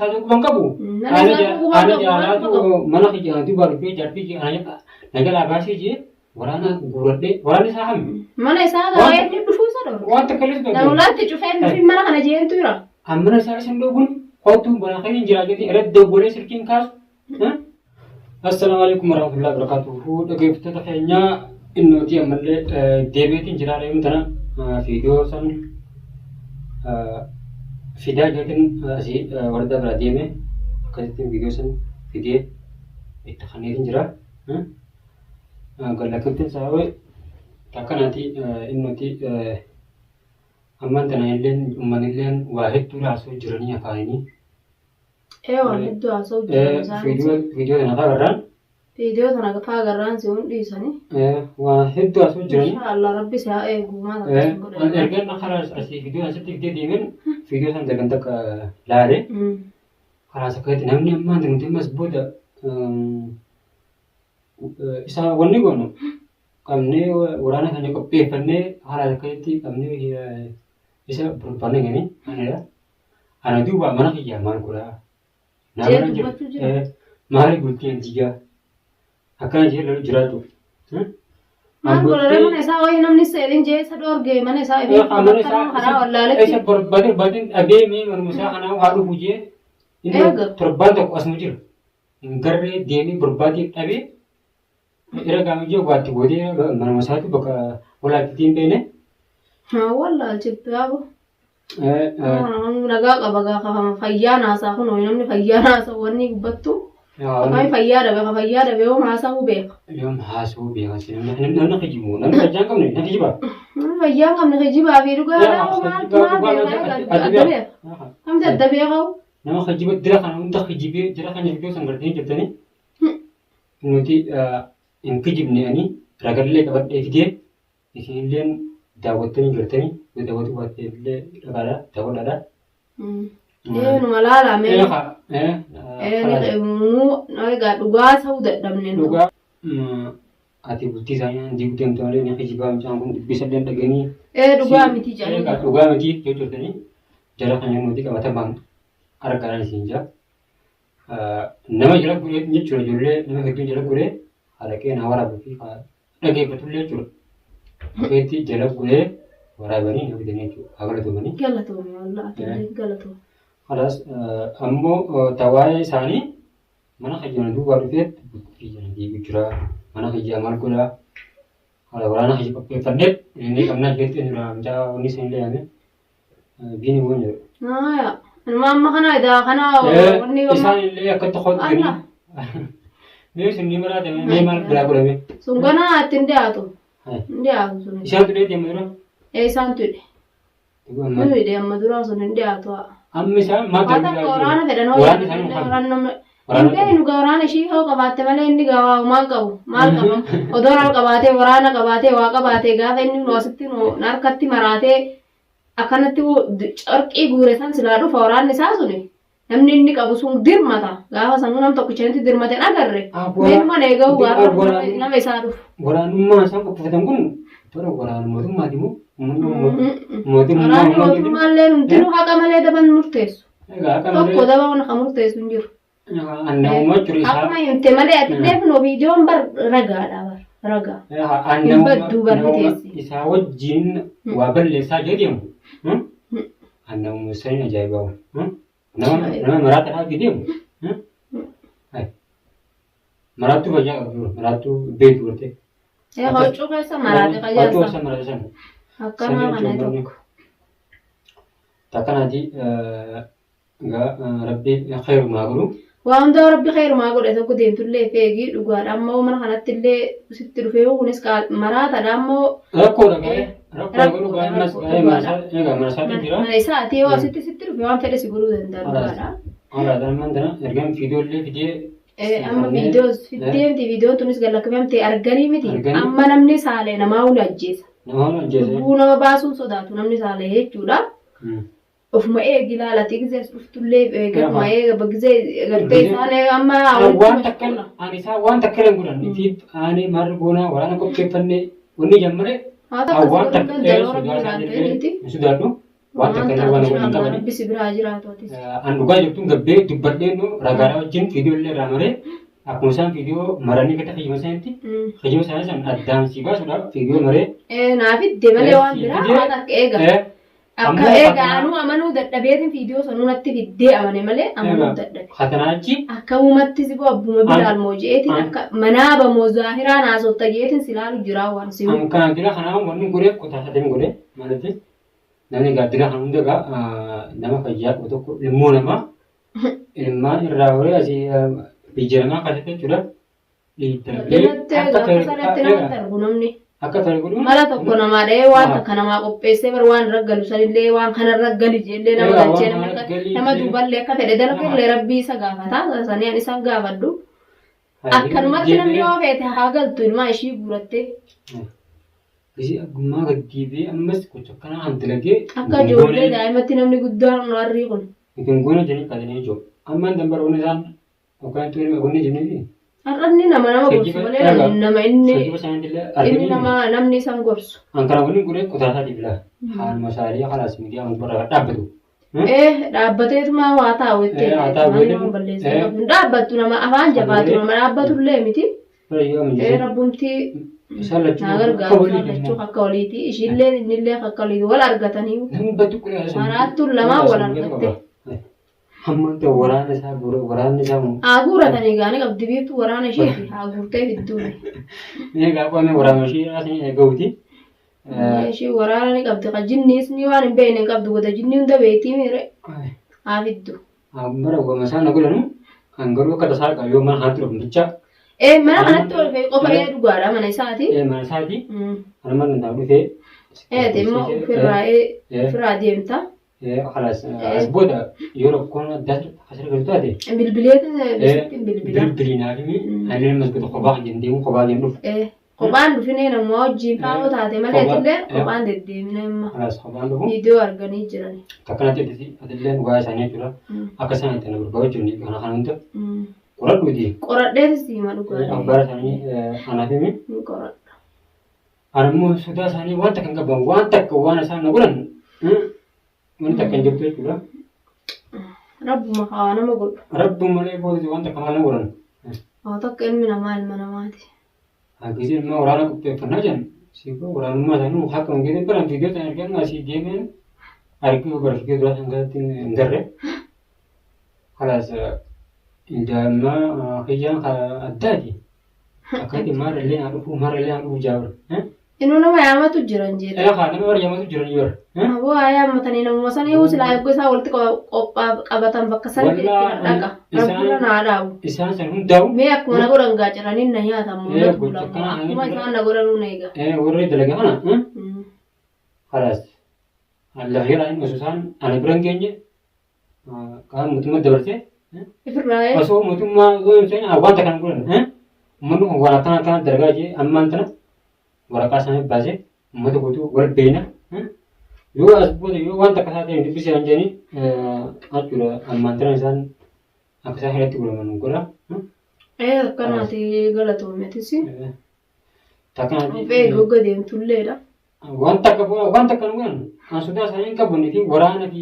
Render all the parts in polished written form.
isaa quban qabu. Mana isaa quban Ana qabu, maal jaalaatu qabu? mana kiyya duuba dhufee jaartii kiyya na jalaa baasee jee waraana guuradhee waraanni isaa hami. Mana isaa Waan- gaa inni dhufuu isa dhorka. Waan takka illee Nama ulaatti cufee inni dhufii mana kana jeentu jira. Mana isaa isin dhoguun kottu mana keenya jira jedhee irratti dawwalee silkiin kaasu. Assalaamu alaikum warahmatullahi wabarakatuhu. Dhaggeeffattoota keenya innootii ammallee deebiitiin jira reemuun tana viidiyoo san fidaa jeetiin asii warda bira deeme akkasittiin viidiyoo san fidee itti kanneetiin jira. Gallakkiin saawee takkanaati innootii ammaan tana illeen uummanilleen waa hedduu haasoo jiranii afaanii. Ee waan hedduu haasa'u jiran isaan. Viidiyoo tana fa'aa agarraan Viidiyoo tana fa'aa agarraan si hun dhiisanii. waan hedduu haasoo jiranii. Insha Allah rabbi si haa eegu maal akkas godhan. Ergan karaa asii viidiyoo asitti fidee deemeen viidiyoo san dagan takka laale karaa akkasitti namni ammaan nuti ammas booda isa wanni goonu qabnee waraana keenya qopheeffannee karaa akkasitti qabnee isa barbaanne ganii anadha. Ana duuba mana kiyyaa maal godhaa? Naa Jee mana jira. dubbachuu jira. Maali bultiin diigaa? Akkana jee lalu jiraatu. Maal godha mana isaa wayii namni seerin jee isa dhoorge mana isaa ifii Mana isaa karaa wallaaletti. isa barbaade barbaade dhabee mee manuma isaa kanaa haa dhufu jee inni Eega. torbaan tokko asuma jira. Hin garree deemee barbaadee dhabee Irra gaamii jiru waatti gootee manuma isaatti bakka walaatti hin beekne. Wallaalchiftu yaaboo. Nagaa qaba gaafa fayyaa naasaa kun namni fayyaa naasaa wanni gubbattu. Akami fayyaa dhabe ka fayyaa dhabe yoom haasa'uu beeka. Yoom haasa'uu beeka namni kijibu namni fayyaa hin qabne na kijiba. Namni fayyaa hin qabne kijibaa fi dhugaa maal maal beeka adda beeka. Kamti adda beeka. Nama kijiba dira kana hunda kijibee jira kana iddoo san gartanii jirtanii nuti hin kijibne ani ragallee qabadhee fidee isinilleen daawwattanii jirtanii yoo daawwatuu baatte illee dhagaadha daawwadhaadha. Numa laalaa mee. Egaa dhugaa ta'uu dadhabne. Dhugaa ati bultii isaanii diiguu deemtu malee ni kijibaa mucaan kun dubbisa illee dhaganii. Ee dhugaa miti jedhanii. Dhugaa miti yoo jirtanii jara kana nuti qabatamaan argaa isin jira. Nama jala guree jechuudha ijoollee nama hedduun jala guree haraqee na waraabuu fi dhageeffatullee jechuudha. Keetti jala guree waraabanii na fidanii jechuudha. Haa galatoomanii. Galatoomi wallah ati illee galatoomi. Kalaas ammoo tawaa'ee isaanii mana kiyya duubaa dhufee bultii jala deebi'u jira. Mana kiyya maal godhaa? Haala waraana kiyya qopheeffadhee inni qabnaa jettee dura mucaa wanni isin illee yaame biini waan jedhu. Haaya. Ilma amma kana edaa kana wanni amma Isaan illee akkatti hotu Allah. Mee isin ni maraate mee maal biraa godhame? Sun ganaa itti hin dhiyaatu. Hin dhiyaatu sun. Isaan tudhee deema dura. Ee isaan tudhe. Nuni hidhe amma duraa sun hin dhiyaatu. Amma isaan maal Waan takka waraana fedhan hoo Waraanni isaanii hin qabu. waraana nama Waraana hin beeknu gaa waraana ishii hoo qabaatte malee inni gaa waa maal qabu maal qaba odoo maal qabaatee waraana qabaatee waa qabaatee gaafa inni nu asitti nu harkatti maraatee akkanatti carqii guure san silaa dhufa waraanni isaa suni namni inni qabu sun dirmata gaafa sanuu nam tokkicha inni dirmate hin agarre meenuman eegahu gaafa nama isaa dhufu. Waraanummaa isaan qopheeffatan kun bara waraana mootummaati moo mootummaa Waraanni mootummaallee hundinuu haqa malee daban murteessu. Egaa akka Tokko malee daba waan kan murteessu hin jiru. annamummaa jechuudha isaa. Akkuma himte malee ati illee kunoo viidiyoon bar ragaadha bar ragaa. Annamummaa badduu barri teessi. isaa wajjin waa balleessaa jedhamu. Annamummaa saniin ajaa'ibaa. Nama nama maraata dhaabbii deemu. Maraattuu fayyaa qabdu maraattuu beektu gartee. Ee huccuu keessa maraate Huccuu qajeelsa. keessa maraate sana. Akkanaa kana tokko. Takkanaati egaa rabbi khayrumaa godhu. Waa hundaa rabbi khayrumaa godhe tokko deemtullee feegii dhugaadha ammoo mana kanatti illee sitti dhufee kunis maraatadha ammoo Rakkoodha gaa'ee rakkoodha godhu gaa'ee manas gaa'ee mana isaa egaa mana isaatiin jira. mana isaati yoo asitti sitti dhufe waan fedhe si godhuu danda'a dhugaadha. Haala dhalmaan tana ergaan fiidoollee fidee Amma viidiyoos fiddeemti viidiyoon tunis gad lakkifamte arganii miti. Arganii. Amma namni saalee namaa hunda ajjeesa. Nama hunda ajjeesa. Lubbuu nama baasuun sodaatu namni saalee jechuudha. Ofuma eegi ilaalati gizee as dhuftullee eegatuma eega gizee gartee isaan amma Waan takka ani isaa waan takka hin godhan ifiif aanee maarri goonaa waraana qopheeffannee wanni jammare Haa takka waan si takka godhuu danda'u sodaa rabbi isaa waan jedhee ta'eef. hin sodaadhu. Waan takka illee waan waliin qabani. Rabbi si biraa jiraatu atis. An dhugaa jirtuun gabbee dubbadhee nu ragaadhaa wajjin viidiyoo illee irraa maree akkuma isaan viidiyoo maranii gata kijiba isaaniitti kijiba isaanii san addaan si baasuudhaaf viidiyoo maree. Naa fidde malee waan biraa waan akka eega. Akka Ammoo eega anuu amanuu dadhabeetiin viidiyoo sanuu natti fiddee amane malee amanuu dadhabe. Katanaa achi Akka uumatti si abbuma bilaal moo jeetiin akka manaaba moo zaahiraan haasotta jeetiin si laalu jiraa waan si an kana dira kanaa wanni godheef qotaa sadeen godhe maaliif namni gaa dira kana hunda gaa nama fayyaa qabu tokko ilmoo namaa ilmaan irraa horee asii biyya namaa keessatti jechuudha. Darbee Jalatti akka gaafa ta'e sanatti namatti argu namni. akka ta'e godhuun Mala tokko namaa dha'ee waan takka namaa qopheessee bar waan irra galu sanillee waan kanarra gali jeellee nama Egaa galchee waan nama kana gali nama jee- duuballee akka fedhe dalagullee rabbii isa gaafata sanii ani isaan gaafadhu. Akkanumatti namni yoo feete haa galtu ilmaa ishii guurattee Gisee abbummaa gad deebi'ee ammas gocha akkanaa kan dalagee akka ijoollee daa'imatti namni guddaan warri kun. Gongoona jedhanii kaasanii jiru. Ammaan dambar wanni isaan yookaan itti wanni jedhanii Har'a inni nama nama gorsu Geejjiba- malee nama inni sochiiba isaanii illee inni arganii nama namni isaan gorsu. an kana wanni godhee qotaa isaatiif laa haaluma isaalii kalaas miidiyaa gubbarra dhaabbatu. Eh dhaabbateetuma waa taa'u jettee Eh, haa taa'u malee jettee. nama balleessuu Eh. qabu. Hin dhaabbattu nama afaan jabaatu nama dhaabbatullee miti. Yoo Eh rabbumti Isaan lachuu naa akka gargaaru walii isaan lachuu akka waliiti ishiillee innillee akka waliiti wal argatanii Namni baddu qulaa isa. Maraattuun lamaan wal argatte. Hamma ta'e waraana isaa waraanni isaa moo. Haa guuratanii gaanii qabdi biiftuu waraana isheeti haa guurtee fidduuni. Mee gaafa waraana ishee asii eegauti. Ishee waraana ni qabdi ka jinniis ni waan hin beekne hin qabdu goda jinni hunda beektii miire haa fiddu. Bara goma isaa na godhanu kan garuu akka tasaa qaba yoo mana kanatti dhufu bicha Ee mana kanatti ol fe'e qofa ee dhugaadha mana isaati. mana isaati kan mana naa dhufee. Ee ati immoo ofirraa ofirraa deemta. Kalaas as booda yoo rakkoon addaa asirra galu taate. Bilbileetiin sittiin bilbila. Bilbilii naaf himi ani illee masgoota kophaa kan deemu kophaa kan dhufu. Kophaan dhufinee namaa wajjin faa'oo taate malee atillee kophaan deddeemina imma. Kalaas kophaan dhufu. Viidiyoo arganii jiran. Akkanatti atillee waa'ee isaanii jechuudha. Akka isaan itti na barbaadu jechuudha kana kana hunda qoradhuuti. Qoradheetis hima dhugaadha. Abbaa isaanii anaaf himi. Ni qoradha. Ani immoo sodaa isaanii waan takka hin qaban waan takka waan isaan na godhan wanti takka hin jirtu jechuudha. Rabbuma haa nama godhu. Rabbi malee booda waan takka maal na godhan. Haa takka ilmi namaa ilma namaati. Gisee ilmaa waraana qopheeffannaa jedhan siifoo waraanummaa isaanii akka hin geesse bara viidiyoo sana argan asii deemeen arguu bara viidiyoo duraa san keessatti hin garre. Kalaas daa'immaa kiyyaan addaati. Akkatti maara illee haa dhufu maara illee haa dhufu jaabra. Inuu nama yaamatu jiran jedhe. Ee haa nama warra yaamatu jiran yoo Aboo haa yaammatanii namuma sana yoo silaa eeguu isaa walitti qabatan bakka sana itti Wallaahi, dhaqa. Rabbirra naa dhaabu. Isaan san hundaa'u Mee akkuma na godhan gaaciranii na nyaatan Ee, mul'atu gocha bulamu. akkanaa kana Akkuma jechuudha. isaan na godhanuu na eega. Warri dalagaa kana kalaas lafa jedhaan osoo isaan ana bira hin geenye qaama mootummaa dabarsee Ifirraa ee. osoo mootummaa osoo hin ta'in wanta kana godhan uummanni kun waan akkana akkana dalagaa jee ammaan tana waraqaa isaanii baasee uummata guutuu wal beena yoo as booda yoo wanta akkasaa ta'e dubbisee hin jedhanii jechuudha ammaan tana isaan akka isaan hidhatti godhaman godha. Ee akkanaati galatoometis. Takkanaati. Of eegi hogga deemtulleedha. Wanta akka wanta akka nu godhan kan sodaa isaanii hin qabne fi waraana fi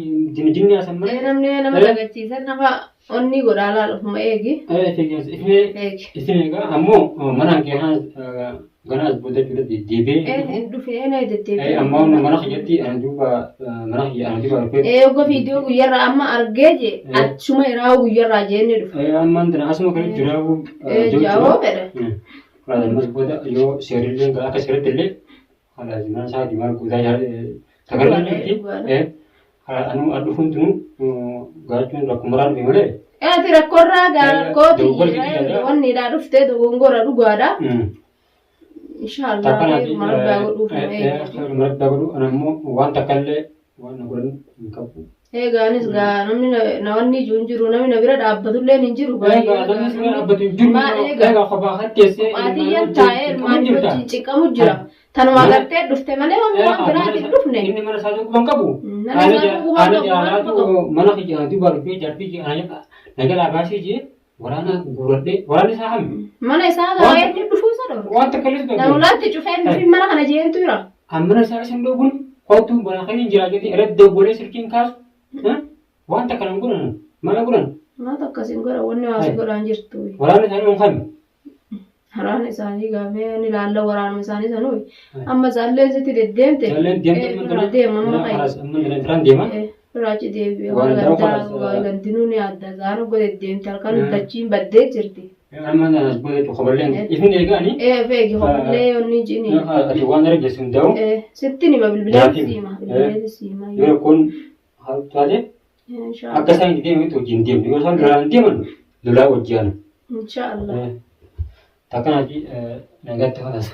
jinni asan Ee malee. namni nama Eh. dagachiisan nafa onni godhaa laal ofuma eegi. Eegi. Isin egaa ammoo mana kee gana as booda jechuudha deddeebi'ee. Ee hin dhufee na deddeebi'ee. Ammoo mana kiyyatti ana duuba mana kiyya ana duuba dhufee. Ee hogga viidiyoo guyyarraa amma argee jee achuma iraa guyyarraa jee inni dhufa. Ammaan tana asuma kan jiraatu. Ee jaawoo fedha. Ammas booda yoo seerillee akka seeratti illee Kalaas mana isaatii maal guutaa sagalii jirti. Anu dhufuun tunu gaachuun rakkumarraa dhufe malee. Ati rakkoorraa gaa rakkooti Dogoggora gidduudha. wanniidhaa dhuftee dogongora dhugaadha. Inshaallah Takkanaati margaa godhuuf nu eeggatu. margaa godhu ana immoo waan takka illee waan na godhan hin qabu. Eegaanis gaa namni na wanni ijuu hin jiru namni na bira dhaabbatullee hin jiru. Egaa namni si bira dhaabbatu hin jiru. Maal eega? Egaa kophaa hatteessee Baadiyyaan taa'ee ilmaan wajjin cinqamu jira. Tanuma agartee dhufte malee waan waan biraatiin dhufne. Inni mana isaa quban qabu. Mana isaa quban Ana qabu, jaalaatu maal mana kiyya duuba dhufee jaartii kiyya na jalaa baasee jee waraana guuradhee waraanni isaa hami. Mana isaa gaa inni dhufuu isa dhorka. Waan takka illee Namulaatti cufee dhufin mana kana jeentu jira. An mana isaa isin dhoowwun Kottu bona keenya jira jedhee irratti dawwalee silkiin kaasu. Waan takka nan godhan mana godhan. Maal akkasiin godhan wanni waa si godhaan jirtu. Waraana isaanii on kami. Waraana isaanii gaafee ni ilaalla waraanuma isaanii sanuu. Amma isaallee sitti deddeemte. Isaallee deemte Eh, firraa deema amma amma ka'i. amma firaan deema. Eh, firraa achi deebi'e. Waan Waan ta'u gandaa kanas, waa eh, gandinuu ni adda. Isaan oggo deddeemte halkan Eh. dachiin baddee jirti. Amma as booda jechuun koballeen ifni eegaani. Eh, feegi hoballee onni jini. Ati waan argeessu hin ta'u. Eh, sitti nima bilbilee Naatiin. siima. Eh. Bilbilee siima. Yoo rakkoon haala taate Inshallah. akka isaan itti deemanitti wajjin deemnu. Yoo isaan lolaan deeman lolaa wajjin. Inshallah. Takkanaati nagaatti falaasa.